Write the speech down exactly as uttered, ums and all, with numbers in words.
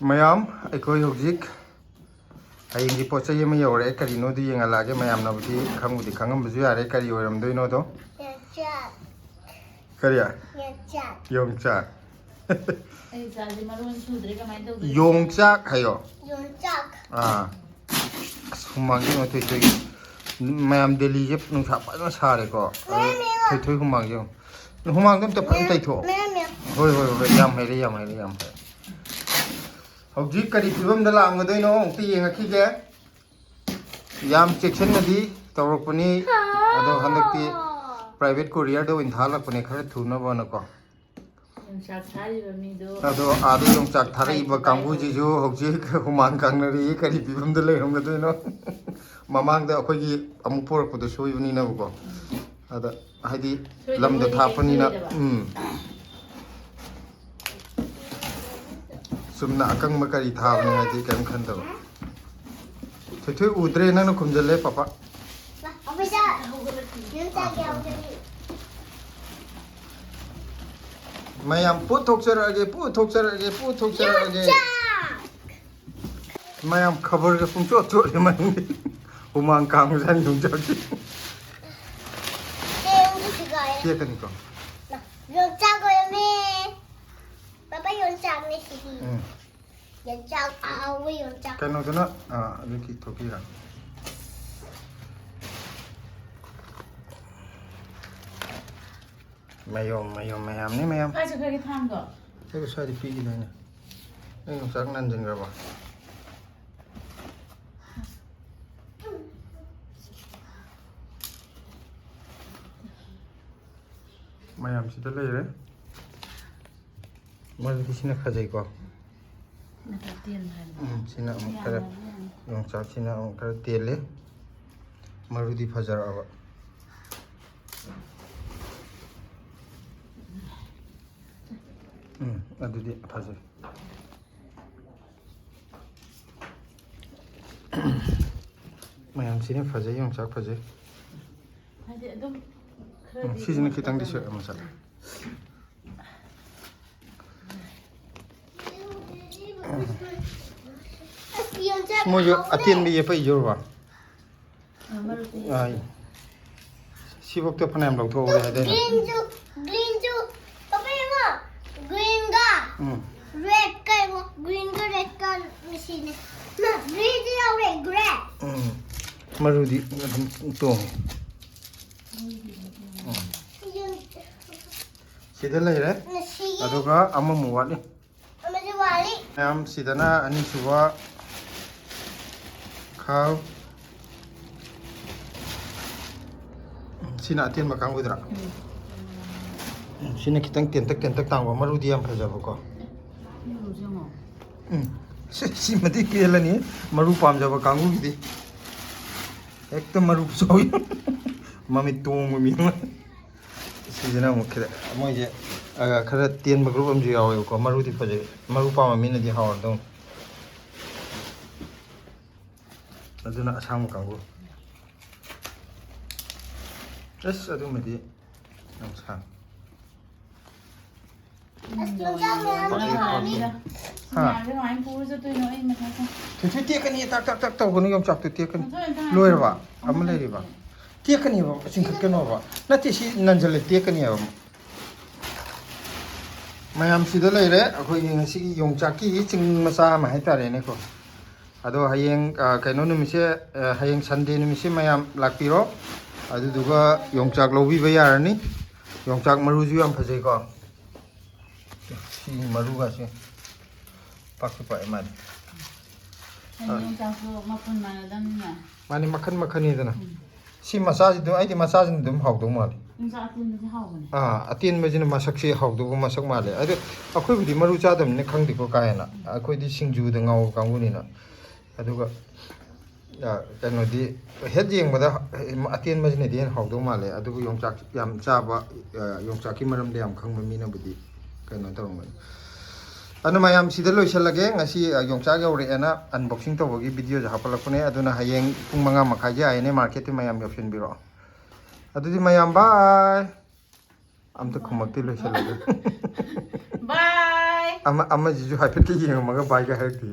ꯃꯌꯥꯝ, ꯑꯩꯈꯣꯏ ꯍꯧꯖꯤꯛ ꯍꯌꯦꯡꯒꯤ ꯄꯣꯠ ꯆꯩ ꯑꯃ ꯌꯧꯔꯛꯑꯦ꯫ ꯀꯔꯤꯅꯣꯗꯨ ꯌꯦꯡꯍꯜꯂꯛꯑꯒꯦ꯫ ꯃꯌꯥꯝꯅꯕꯨꯗꯤ ꯈꯪꯕꯨꯗꯤ ꯈꯪꯉꯝꯕꯁꯨ ꯌꯥꯔꯦ ꯀꯔꯤ ꯑꯣꯏꯔꯝꯗꯣꯏꯅꯣꯗꯣ꯫ ꯌꯣꯡꯆꯥꯛ꯫ ꯀꯔꯤ? ꯌꯣꯡꯆꯥꯛ꯫ ꯌꯣꯡꯆꯥꯛ꯫ ꯑꯩ ꯏꯆꯥꯁꯦ ꯃꯔꯣꯟ ꯁꯨꯗ꯭ꯔꯦ, ꯀꯃꯥꯏꯅ ꯇꯧꯗꯣꯏꯅꯣ? ꯌꯣꯡꯆꯥꯛ ꯍꯥꯏꯌꯣ꯫ ꯌꯣꯡꯆꯥꯛ꯫ ꯑꯥ꯫ ꯑꯁ, ꯍꯨꯃꯥꯡꯁꯦ ꯌꯦꯡꯉꯣ, ꯊꯣꯏ ꯊꯣꯏ꯫ ꯃꯌꯥꯝ, ꯗꯦꯜꯂꯤꯁꯦ ꯅꯨꯡꯁꯥ ꯐꯖꯅ ꯁꯥꯔꯦꯀꯣ꯫ ꯑꯗꯣ ꯊꯣꯏ ꯊꯣꯏ ꯍꯨꯃꯥꯡꯁꯦ ꯌꯦꯡꯉꯣ꯫ ꯍꯨꯃꯥꯡꯗꯣ ꯑꯝꯇ ꯐꯖꯅ ꯇꯩꯊꯣꯛꯑꯣ꯫ ꯃꯌꯥꯝ, ꯃꯌꯥꯝ꯫ ꯍꯣꯏ, ꯍꯣꯏ, ꯍꯣꯏ, ꯌꯥꯝ ꯍꯩꯔꯦ, ꯌꯥꯝ ꯍꯩꯔꯦ, ꯌꯥꯝ ꯍꯩꯔꯦ꯫ ꯍꯧꯖꯤꯛ ꯀꯔꯤ ꯐꯤꯕꯝꯗ ꯂꯥꯛꯑꯝꯒꯗꯣꯏꯅꯣ ꯑꯃꯨꯛꯇ ꯌꯦꯡꯉꯛꯈꯤꯒꯦ꯫ ꯌꯥꯝ ꯆꯦꯛꯁꯤꯟꯅꯗꯤ ꯇꯧꯔꯛꯄꯅꯤ꯫ ꯑꯗꯣ ꯍꯟꯗꯛꯇꯤ private courierꯗ ꯑꯣꯏꯅ ꯊꯥꯍꯜꯂꯛꯄꯅꯦ, ꯈꯔ ꯊꯨꯅꯕꯅꯀꯣ꯫ ꯌꯣꯡꯆꯥꯛ ꯊꯥꯔꯤꯕ ꯃꯤꯗꯣ ꯑꯗꯣ ꯑꯥꯗ ꯌꯣꯡꯆꯥꯛ ꯊꯥꯔꯛꯏꯕ ꯀꯥꯡꯕꯨꯁꯤꯁꯨ ꯍꯧꯖꯤꯛ ꯍꯨꯃꯥꯡ ꯀꯥꯡꯅꯔꯤ꯫ ꯀꯔꯤ ꯐꯤꯕꯝꯗ ꯂꯩꯔꯝꯒꯗꯣꯏꯅꯣ? ꯃꯃꯥꯡꯗ ꯑꯩꯈꯣꯏꯒꯤ ꯑꯃꯨꯛ ꯄꯣꯔꯛꯄꯗꯣ ꯁꯣꯏꯕꯅꯤꯅꯕꯀꯣ꯫ ꯑꯗ ꯍꯥꯏꯗꯤ ꯁꯣꯏꯗ ꯂꯝꯗ ꯃꯣꯏꯗꯤ ꯊꯥꯞꯄꯅꯤꯅ꯫ ꯀꯩꯁꯨ ꯂꯩꯗꯕ꯫ ꯎꯝ꯫ ꯆꯨꯝꯅ ꯑꯀꯪꯕ ꯀꯔꯤ ꯊꯥꯕꯅꯤ ꯍꯥꯏꯗꯤ ꯀꯔꯤꯝ ꯈꯟꯗꯕ꯫ ꯊꯣꯏꯊꯣꯏ ꯎꯗ꯭ꯔꯦ, ꯅꯪꯅ ꯈꯨꯝꯖꯜꯂꯦ ꯄꯥꯄꯥ꯫ ꯑꯣꯐꯤꯁꯥ, ꯌꯣꯡꯆꯥꯛ ꯌꯥꯎꯗ꯭ꯔꯗꯤ꯫ ꯃꯌꯥꯝ ꯄꯨꯊꯣꯛꯆꯔꯛꯑꯒꯦ, ꯄꯨꯊꯣꯛꯆꯔꯛꯑꯒꯦ, ꯄꯨꯊꯣꯛꯆꯔꯛꯑꯒꯦ꯫ ꯌꯣꯡꯆꯥꯛ! ꯃꯌꯥꯝ ꯈꯕꯔꯒ ꯄꯨꯡꯆꯣꯠ ꯆꯣꯠꯂꯤ ꯃꯅꯤꯡꯗꯤ꯫ ꯍꯨꯃꯥꯡ ꯀꯥꯡꯕꯖꯥꯠꯅꯤ ꯌꯣꯡꯆꯥꯛꯁꯤ꯫ ꯆꯦꯡꯁꯨ ꯁꯨꯒꯥꯏꯔꯦ꯫ ꯇꯦꯛꯀꯅꯤꯀꯣ꯫ ꯌꯣꯡꯆꯥꯛ ꯑꯣꯏꯔꯝꯃꯦ꯫ ꯄꯥꯄꯥ ꯌꯣꯡꯆꯥꯛꯅꯦ ꯁꯤꯗꯤ꯫ ꯎꯝ꯫ ꯌꯣꯡꯆꯥꯛ ꯑꯍꯥꯎꯕ ꯌꯣꯡꯆꯥꯛ꯫ ꯀꯩꯅꯣꯗꯨꯅ, ꯑꯥ, ꯑꯗꯨ ꯀꯤ-, ꯊꯣꯛꯄꯤꯔꯣ꯫ ꯃꯌꯣꯝ, ꯃꯌꯣꯝ, ꯃꯌꯥꯝꯅꯤ ꯃꯌꯥꯝ꯫ ꯀꯥꯏ ꯆꯠꯈ꯭ꯔꯒꯦ ꯊꯥꯡꯗꯣ? ꯑꯩ ꯉꯁꯥꯏꯗꯤ ꯄꯤꯈꯤꯗꯥꯏꯅꯦ? ꯑꯩ ꯌꯣꯡꯆꯥꯛ ꯅꯟꯁꯤꯟꯈ꯭ꯔꯕ? ꯃꯌꯥꯝꯁꯤꯗ ꯂꯩꯔꯦ꯫ ꯃꯔꯨꯗꯤ ꯁꯤꯅ ꯐꯖꯩꯀꯣ꯫ ꯅꯠꯇ꯭ꯔ ꯇꯦꯟ ꯍꯥꯏꯕ꯫ ꯎꯝ, ꯁꯤꯅ ꯑꯃꯨꯛ ꯈꯔ, ꯌꯥꯝꯃꯕ ꯌꯥꯝꯃꯤ꯫ ꯌꯣꯡꯆꯥꯛꯁꯤꯅ ꯑꯃꯨꯛ ꯈꯔ ꯇꯦꯜꯂꯤ꯫ ꯃꯔꯨꯗꯤ ꯐꯖꯔꯛꯑꯕ꯫ ꯎꯝ, ꯑꯗꯨꯗꯤ ꯐꯖꯩ꯫ ꯃꯌꯥꯝꯁꯤꯅ ꯐꯖꯩ, ꯌꯣꯡꯆꯥꯛ ꯐꯖꯩ꯫ ꯍꯥꯏꯗꯤ ꯑꯗꯨꯝ ꯎꯝ, ꯈꯔꯗꯤ ꯁꯤꯁꯤꯅ ꯈꯤꯇꯪꯗꯤ ꯁꯣꯏ ꯑꯃ ꯆꯠꯂꯦ꯫ ꯃꯣꯏꯁꯨ ꯑꯇꯦꯟꯕ ꯌꯦꯞꯄꯛꯏꯁꯤꯔꯣꯕ? ꯑꯥ, ꯁꯤꯐꯧꯗ ꯐꯅꯌꯥꯝ ꯂꯧꯊꯣꯛꯍꯧꯔꯦ ꯍꯥꯏꯗꯥꯏꯅꯦ? ꯒ꯭ꯔꯤꯟꯁꯨ, ꯒ꯭ꯔꯤꯟꯁꯨ, ꯄꯥꯄꯥ ꯌꯦꯡꯉꯣ꯫ ꯒ꯭ꯔꯤꯟꯒ ꯎꯝ꯫ ꯔꯦꯗꯀ ꯌꯦꯡꯉꯣ꯫ ꯒ꯭ꯔꯤꯟꯒ ꯔꯦꯗꯀ ꯃꯁꯤꯅꯦ꯫ ꯃꯥ, ꯒ꯭ꯔꯦꯁꯨ ꯌꯥꯎꯔꯦ, ꯒ꯭ꯔꯦ꯫ ꯎꯝ꯫ ꯃꯔꯨꯗꯤ ꯑꯗꯨꯝ ꯇꯣꯡꯉꯤ꯫ ꯎꯝ꯫ ꯁꯤꯗ ꯂꯩꯔꯦ꯫ ꯃꯁꯤꯒꯤ ꯑꯗꯨꯒ ꯑꯃꯃꯨꯛ ꯋꯥꯠꯂꯤ꯫ ꯑꯃꯁꯨ ꯋꯥꯠꯂꯤ꯫ ꯃꯌꯥꯝ ꯁꯤꯗꯅ ꯑꯅꯤꯁꯨꯕ ꯈꯥꯎ꯫ ꯁꯤꯅ ꯑꯇꯦꯟꯕ ꯀꯥꯡꯕꯨꯗꯨꯔꯥ? ꯎꯝ꯫ ꯎꯝ, ꯁꯤꯅ ꯈꯤꯇꯪ ꯇꯦꯟꯇꯛ ꯇꯦꯟꯇꯛ ꯇꯥꯡꯕ, ꯃꯔꯨꯗꯤ ꯌꯥꯝ ꯐꯖꯕꯀꯣ꯫ ꯃꯔꯨꯁꯦ ꯌꯦꯡꯉꯣ꯫ ꯎꯝ꯫ ꯁꯤ-, ꯁꯤꯃꯗꯤ ꯄꯦꯜꯂꯅꯤ, ꯃꯔꯨ ꯄꯥꯝꯖꯕ ꯀꯥꯡꯕꯨꯒꯤꯗꯤ꯫ ꯍꯦꯛꯇ ꯃꯔꯨ ꯆꯥꯎꯏ꯫ ꯃꯃꯤꯠ ꯇꯣꯡꯕ ꯃꯤ ꯑꯃ꯫ ꯁꯤꯁꯤꯅ ꯑꯃꯨꯛ ꯈꯔ, ꯃꯣꯏꯁꯦ, ꯑ, ꯈꯔ ꯇꯦꯟꯕ ꯒ꯭ꯔꯨꯞ ꯑꯃꯁꯨ ꯌꯥꯎꯋꯦꯕꯀꯣ꯫ ꯃꯔꯨꯗꯤ ꯐꯖꯩ꯫ ꯃꯔꯨ ꯄꯥꯝꯕ ꯃꯤꯅꯗꯤ ꯍꯥꯎꯔꯗꯧꯅꯤ꯫ ꯑꯗꯨꯅ ꯑꯁꯥꯡꯕ ꯀꯥꯡꯕꯨ꯫ ꯑꯁ, ꯑꯗꯨꯃꯗꯤ ꯌꯥꯝ ꯁꯥꯡ꯫ ꯑꯁ, ꯌꯣꯡꯆꯥꯛ ꯃꯌꯥꯝ ꯂꯩꯔꯝꯒꯅꯤꯗ꯫ ꯍꯥ? ꯃꯌꯥꯝꯁꯦ ꯀꯃꯥꯏꯅ ꯄꯨꯔ ꯆꯠꯇꯣꯏꯅꯣ? ꯑꯩ ꯃꯊꯥ ꯁꯥꯏ꯫ ꯊꯣꯏꯊꯣꯏ ꯇꯦꯛꯀꯅꯤ, ꯇꯥꯛ, ꯇꯥꯛ, ꯇꯥꯛ, ꯇꯥꯛ ꯇꯧꯒꯅꯨ, ꯌꯣꯡꯆꯥꯛꯇꯣ ꯇꯦꯛꯀꯅꯤ꯫ ꯃꯊꯣꯏ ꯑꯝꯇ ꯍꯥꯏꯔꯛꯀꯅꯨ꯫ ꯂꯣꯏꯔꯕ? ꯑꯃ ꯑꯃ ꯂꯩꯔꯤꯕ? ꯂꯩꯔꯤꯌꯦ꯫ ꯇꯦꯛꯀꯅꯤꯕ, ꯆꯤꯡꯈꯠꯀꯅꯣꯕ꯫ ꯅꯠꯇꯦ, ꯁꯤ ꯅꯟꯖꯜꯂꯦ, ꯇꯦꯛꯀꯅꯤꯕ꯫ ꯃꯌꯥꯝ ꯁꯤꯗ ꯂꯩꯔꯦ, ꯑꯩꯈꯣꯏꯒꯤ ꯉꯁꯤꯒꯤ ꯌꯣꯡꯆꯥꯛꯀꯤ ꯆꯤꯡ ꯃꯆꯥ ꯑꯃ ꯍꯥꯏꯇꯥꯔꯦꯅꯦꯀꯣ꯫ ꯑꯗꯣ ꯍꯌꯦꯡ, ꯑ, ꯀꯩꯅꯣ ꯅꯨꯃꯤꯠꯁꯦ, ꯑ, ꯍꯌꯦꯡ ꯁꯟꯗꯦ ꯅꯨꯃꯤꯠꯁꯦ ꯃꯌꯥꯝ ꯂꯥꯛꯄꯤꯔꯣ, ꯑꯗꯨꯗꯨꯒ ꯌꯣꯡꯆꯥꯛ ꯂꯧꯕꯤꯕ ꯌꯥꯔꯅꯤ꯫ ꯌꯣꯡꯆꯥꯛ ꯃꯔꯨꯁꯨ ꯌꯥꯝ ꯐꯖꯩꯀꯣ꯫ ꯁꯤ ꯃꯔꯨꯒꯁꯦ ꯄꯥꯛꯁꯨ ꯄꯥꯛꯑꯦ ꯃꯥꯗꯤ꯫ ꯍꯥꯏꯗꯤ ꯌꯣꯡꯆꯥꯛꯁꯨ ꯃꯄꯨꯟ ꯃꯥꯟꯅꯗꯕꯅꯤꯅ꯫ ꯃꯥꯅꯤ, ꯃꯈꯟ ꯃꯈꯟꯅꯤꯗꯅ꯫ ꯎꯝ꯫ ꯁꯤ ꯃꯆꯥꯁꯤꯗ, ꯑꯩꯗꯤ ꯃꯆꯥꯁꯤꯅ ꯑꯗꯨꯝ ꯍꯥꯎꯗꯧ ꯃꯥꯜꯂꯤ꯫ ꯌꯣꯡꯆꯥꯛ ꯑꯇꯦꯟꯕꯁꯦ ꯍꯥꯎꯕꯅꯦ꯫ ꯑꯥ, ꯑꯇꯦꯟꯕꯁꯤꯅ ꯃꯁꯛꯁꯦ ꯍꯥꯎꯗꯧꯕ ꯃꯁꯛ ꯃꯥꯜꯂꯦ꯫ ꯑꯗꯣ ꯑꯩꯈꯣꯏꯕꯨꯗꯤ ꯃꯔꯨ ꯆꯥꯗꯕꯅꯤꯅ ꯈꯪꯗꯦꯀꯣ ꯀꯥ ꯍꯦꯟꯅ꯫ ꯑꯩꯈꯣꯏꯗꯤ ꯁꯤꯡꯖꯨꯗ ꯉꯥꯎꯕ ꯀꯥꯡꯕꯨꯅꯤꯅ꯫ ꯑꯗꯨꯒ, ꯑ, ꯀꯩꯅꯣꯗꯤ, ꯍꯦꯛ ꯌꯦꯡꯕꯗ ꯑꯇꯦꯟꯕꯁꯤꯅꯗꯤ ꯍꯦꯟꯅ ꯍꯥꯎꯗꯧ ꯃꯥꯜꯂꯦ꯫ ꯑꯗꯨꯕꯨ ꯌꯣꯡꯆꯥꯛ ꯌꯥꯝ ꯆꯥꯕ, ꯑ, ꯌꯣꯡꯆꯥꯛꯀꯤ ꯃꯔꯝꯗ ꯌꯥꯝ ꯈꯪꯕ ꯃꯤꯅꯕꯨꯗꯤ ꯀꯩꯅꯣ ꯇꯧꯔꯝꯒꯅꯤ꯫ ꯑꯗꯨꯅ ꯃꯌꯥꯝ ꯁꯤꯗ ꯂꯣꯏꯁꯤꯜꯂꯒꯦ꯫ ꯉꯁꯤ, ꯑ, ꯌꯣꯡꯆꯥꯛ ꯌꯧꯔꯛꯑꯦꯅ unboxing ꯇꯧꯕꯒꯤ videoꯁꯦ ꯍꯥꯞꯀꯠꯂꯛꯄꯅꯦ꯫ ꯑꯗꯨꯅ ꯍꯌꯦꯡ ꯄꯨꯡ ꯃꯉꯥ ꯃꯈꯥꯏꯁꯦ ꯑꯥꯏ ꯑꯦꯟ ꯑꯦ marketꯇ ꯃꯌꯥꯝ ꯌꯧꯁꯤꯟꯕꯤꯔꯛꯑꯣ꯫ ꯑꯗꯨꯗꯤ ꯃꯌꯥꯝ bye꯫ ꯑꯝꯇ ꯈꯨꯝꯃꯛꯇꯦ, ꯂꯣꯏꯁꯤꯜꯂꯒꯦ꯫ Bye. ꯑꯃ ꯑꯃꯁꯤꯁꯨ ꯍꯥꯏꯐꯦꯠꯀ ꯌꯦꯡꯉꯝꯃꯒ ꯕꯥꯏꯒ ꯍꯥꯏꯔꯛꯇꯦ꯫